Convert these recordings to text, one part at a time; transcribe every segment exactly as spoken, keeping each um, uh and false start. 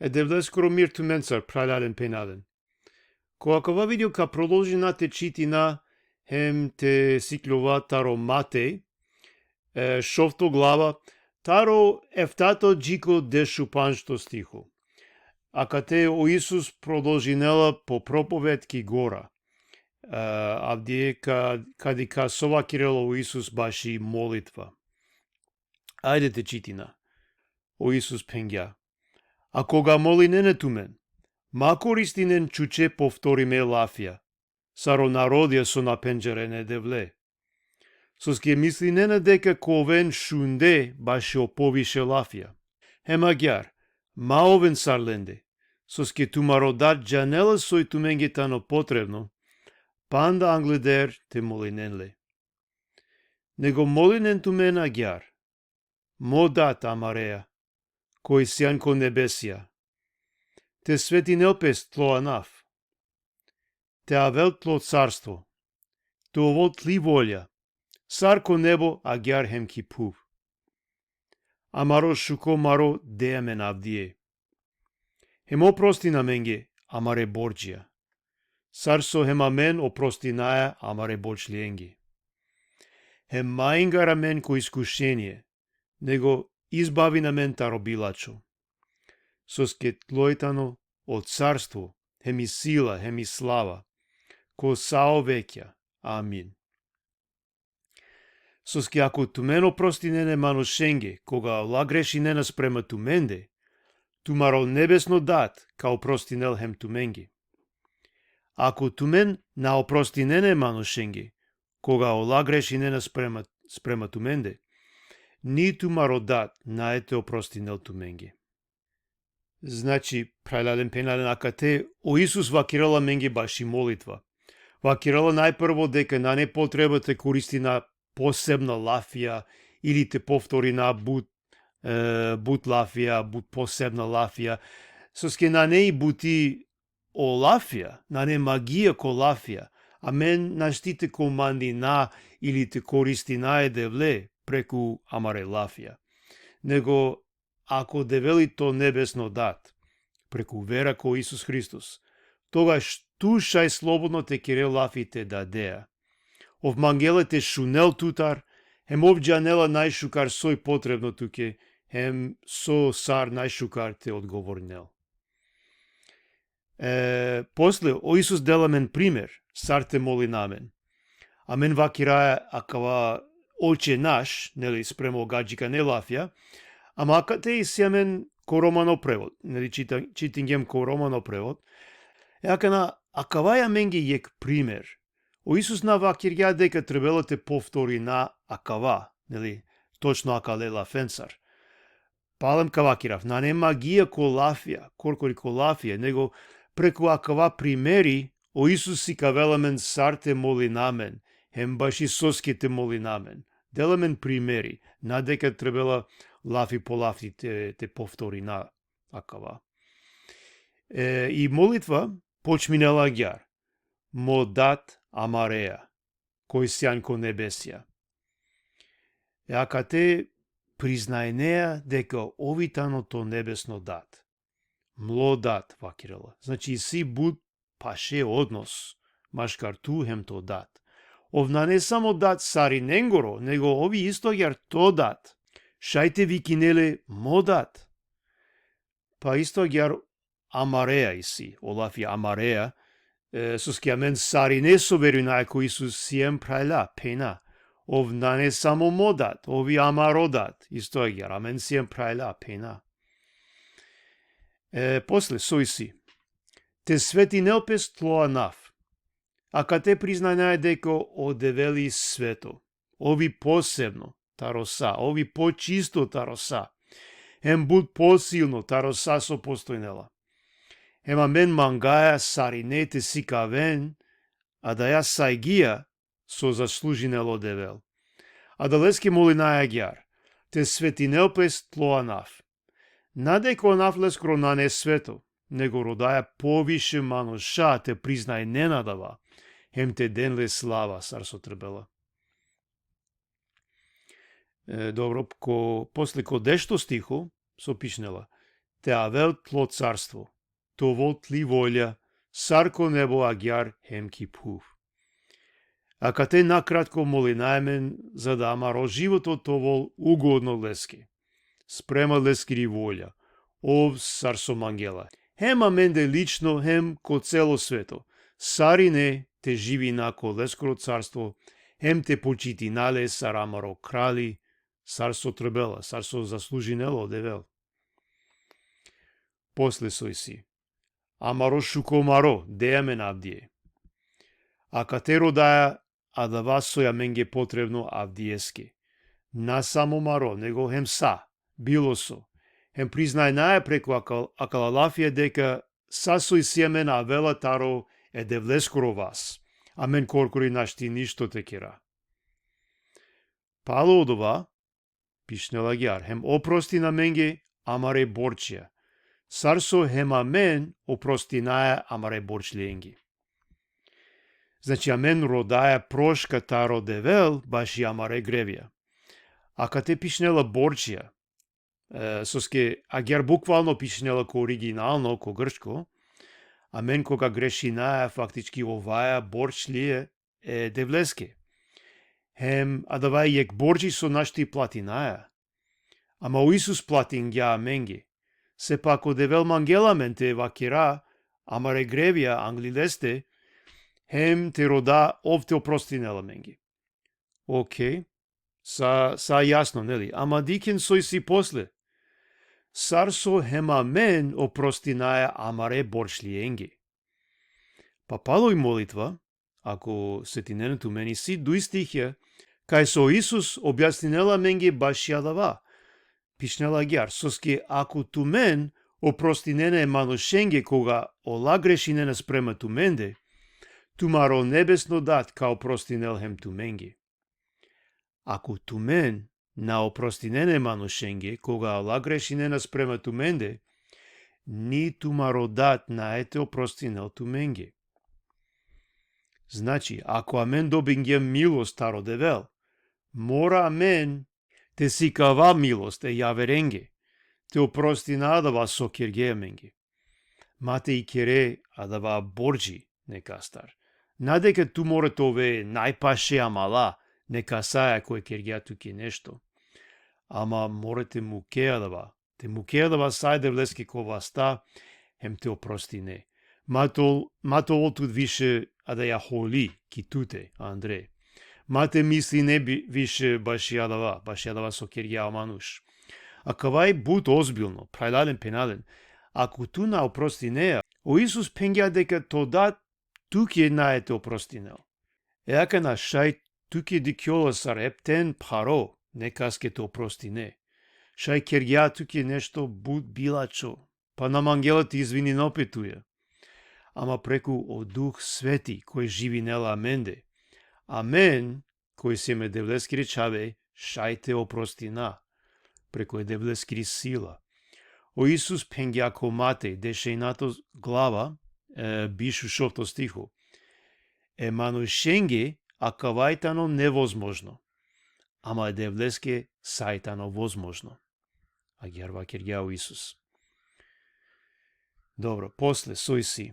E Devleskoro mir tumencar, phralalen, phenjalen. Ko akava video ka prodolžina te čitina hem te sikljova taro Matej, e, šovto glava, taro eftato dži ko dešupandžto stiho. Akate o Isus prodolžinela po propoved ki gora. E, avdive ka, kadi ka so vakirela o Isus baši molitva. Ajde te čitina. O Isus phengja: A koga molinena tumen, ma koristinen čuče povtorime lafija, sar o narodija so na pendžarena e Devle. Soske mislinena deka ka oven šunde bašo poviše lafija. Hem agjaar, ma oven sar lende, soske tumaro Dat džanela soj tumenge tano potrebno, panda angleder te molinen le. Nego molinen tumen agjaar: Mo Dat amarea, koj sian ko nebesija, te svetinel pes tlo anav. Te avel tlo carstvo. Te ovel tli volja, sar ko nebo agjaar hem ki phuv. Amaro šuko maro de amen avdive. Hem oprostin amenge amare bordžija, sar so hem amen oprostinaja amare bordžlenge. Hem ma ingar amen ko iskušenie, nego izbavin amen taro bilačho. Soske tlo tano o carstvo, hem i sila, hem i slava, ko sa o vekja. Amin. Soske ako tumen oprostinena manušenge, koga ola grešinena sprema tumende, tumaro nebesno Dat ka oprostinel hem tumenge. Ako tumen na oprostinena manušenge, koga ola grešinena sprema, sprema tumende, ni tumaro Dat nae te oprostinel tumenge. Znači, phralalen, phenjalen, akate o Isus vakirela amenge baši molitva. Vakirela najprvo deka nane potreba te koristina posebna lafija, ili te povtorina but, e, but lafija, but posebna lafija. Soske nane i buti o lafija, nane magija ko lafija. Amen našti te komandina ili te koristina e Devle preku amare lafija. Nego ako Devel i to nebesno Dat, preku vera ko Isus Hristos, togaš tu šaj slobodno te kere lafi te Dadea. Ov mangela te šunel tutar, hem ov džanela najšukar soj potrebno tuke, hem so sar najšukar te odgovorinel. E, posle, o Isus dela amen primer, sar te molina amen. Amen vakiraja akava Oče naš, neli, sprema o gadžikane lafija, ama akate isi amen ko romano prevod, neli, čita-, čitingjem ko romano prevod. E akana, akava i amenge jekh primer. O Isus na vakirgja deka trebela te povtorina akava, neli, točno akale lafencar. Palem ka vakirav, nane magija ko lafija, korkori ko lafija, nego preku akava primeri, o Isus sikavela amen sar te molina amen, hem baši soske te molina amen. Dela amen primeri, na deka trebela lafi po lafi te, te povtorina akava. E, i molitva počminela agjaar: Mo Dat amarea, koj sian ko nebesija. E akate priznajnea deka ov i tano to nebesno Dat. Mlo Dat, vakirela. Znači, isi but paše odnos maškar tu hem to Dat. Ov nane samo Dat sarinengoro, nego ov i isto agjaar to Dat. Šaj te vikine le mo Dat. Pa isto agjaar amarea isi, o lafi amarea, e, soske amen sarine so verujnaja ko Isus siem phralja, phenja. Ov nane samo mo Dat, ov i amaro Dat, isto agjaar, amen siem phralja, phenja. E, posle, so isi? Te svetinel pes tlo anav. Akate priznajnea deka o Devel i sveto. Ov i posebno taro sa, ov i počisto taro sa. Hem but posilno taro sa so postojnela. Hem amen mangaja sarine te sikaven adaja sajgija so zaslužinela o Devel. Adaleske molinaja agjaar: Te svetinel pes tlo anav. Na deka o anav leskoro nane sveto, nego rodaja poviše manuša te priznajnen adava, hem te den le slava sar so trebela. E, dobro, ko, posle ko dešto stiho, so pišinela: te avel tlo carstvo, te ovel tli volja, sar ko nebo agjar hem ki phuv. Akate nakratko molinaja amen za da amaro životo te ovel ugodno leske, sprema leskiri volja, ov sar so mangela. Hem amende lično, hem ko celo sveto. Sarine te živina ko leskoro carstvo, hem te počitina le sar amaro kralj, sar so trebela, sar so zaslužinela o Devel. Posle so isi. Amaro šuko maro, dej amen avdive. Akate rodaja adava soj amenge potrebno avdiveske. Na samo maro, nego hem sa, bilo so. Hem priznajnaja preku akal-, akala lafija deka sa so isi amen avela taro e Devleskoro vas. Amen korkori našti ništo te kera. Palo odova, pišinela agjar, hem oprostin amenge amare borčija, sar so hem amen oprostinaja amare borčlenge. Znači, amen rodaja proška taro Devel baši amare grevija. Akate pišinela borčija, e, soske agjar bukvalno pišinela ko originalno, ko grčko, amen koga grešinaja faktički ovaja borčlije e Devleske. Hem adava jekh borči so našti platinaja. Ama o Isus platingja amenge. Sepak o Devel mangela amen te vakera amare grevija angli leste, hem te roda ov te oprostinel amenge. Okej, sa, sa jasno, neli? Ama dikhen so isi posle. Sar so hem amen oprostinaja amare borčlijenge. Pa palo i molitva, ako setinena tumen, isi duj stihija, kaj so Isus objasninela amenge baši adava. Pišinela agjar, soske ako tumen oprostinena e manušenge koga ola grešinena sprema tumende, tumaro nebesno Dat ka oprostinel hem tumenge. Ako tumen na oprostinena e manušenge koga ola grešinena sprema tumende, ni tumaro Dat nae te oprostinel tumenge. Znači, ako amen dobingjem milost taro Devel, mora amen te sikava milost e javerenge, te oprostina adava so kergje amenge. Ma te ikere adava borči nekastar. Na deka tu mora te ove najpaše amala nekasaja koj kergja tuke nešto. Ama mora te muke adava. Te muke adava sa e Devleske ko vasta, hem te oprostine. Ma te ol-, ma te ol tut više adaja holi ki tute, andre. Ma te misline bi-, više baši adava, baši adava so kergja o manuš. Akava i but ozbilno, phralalen, phenjalen. Ako tu na oprostinea, o Isus phengja deka to Dat tuke nae te oprostinel. E akana šaj tuke dikhjola sar epten pharo nekaske te oprostine. Šaj kergja tuke nešto but bilačho, pa na mangela te izvininel pe tuja. Ama preku o Duh Sveti, koj živinela amende, amen, koj siem e Devleskere čhave, šaj te oprostina preku e Devleskiri sila. O Isus phengja ko Matej, dešuenjato glava, e, biš u šovto stiho. E manušenge akava i tano nevozmožno, ama e Devleske sa i tano vozmožno. Agjar vakergja o Isus. Dobro, posle, so isi?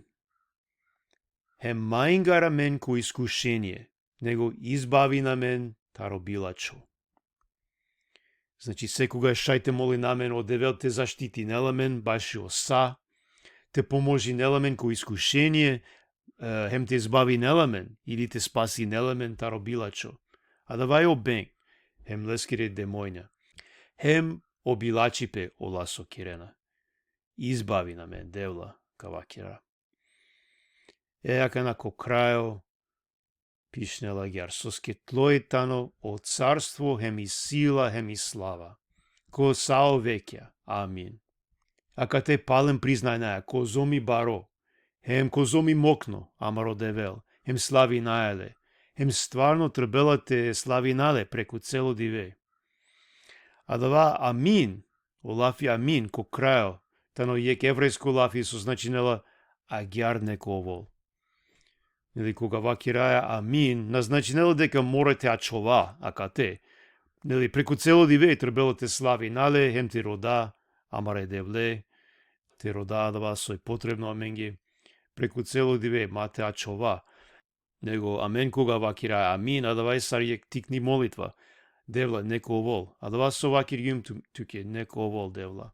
Hem ma ingar amen ko iskušenie, nego izbavin amen taro bilačho. Znači, sekogaš šaj te molina amen o Devel te zaštitinel amen bašo sa, te pomožinel amen ko iskušenie, e, hem te izbavinel amen, ili te spasinel amen taro bilačho. Adava i o beng, hem leskere demonja, hem o bilačhipe ola so kerena. Izbavin amen, Devla, ka vakera. E akana ko krajo, pišinela agjar, soske tlo i tano o carstvo, hem i sila, hem i slava, ko sa o vekja. Amin. Akate palem priznajnaja kozom i baro, hem kozom i mokno amaro Devel, hem slavinaja le, hem stvarno trebela te slavina le preku celo dive. Adava amin, o lafi amin ko krajo, tano jekh evrejsko lafi so značinela agjar neka ovol. Neli, koga vakeraja amin, na značinela deka mora te ačhova akate. Neli, preku celo dive trebela te slavina le, hem te roda amare Devle, te roda adava soj potrebno amenge, preku celo dive ma te ačhova, nego amen koga vakira amin, adava i sar jekh tikni molitva. Devla, neka ovol, adava so vakirgjum tu-, tuke, neka ovol, Devla.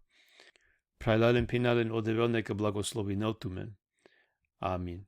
Phralalen, phenjalen, o Devel neka blagoslovinel tumen. Amin.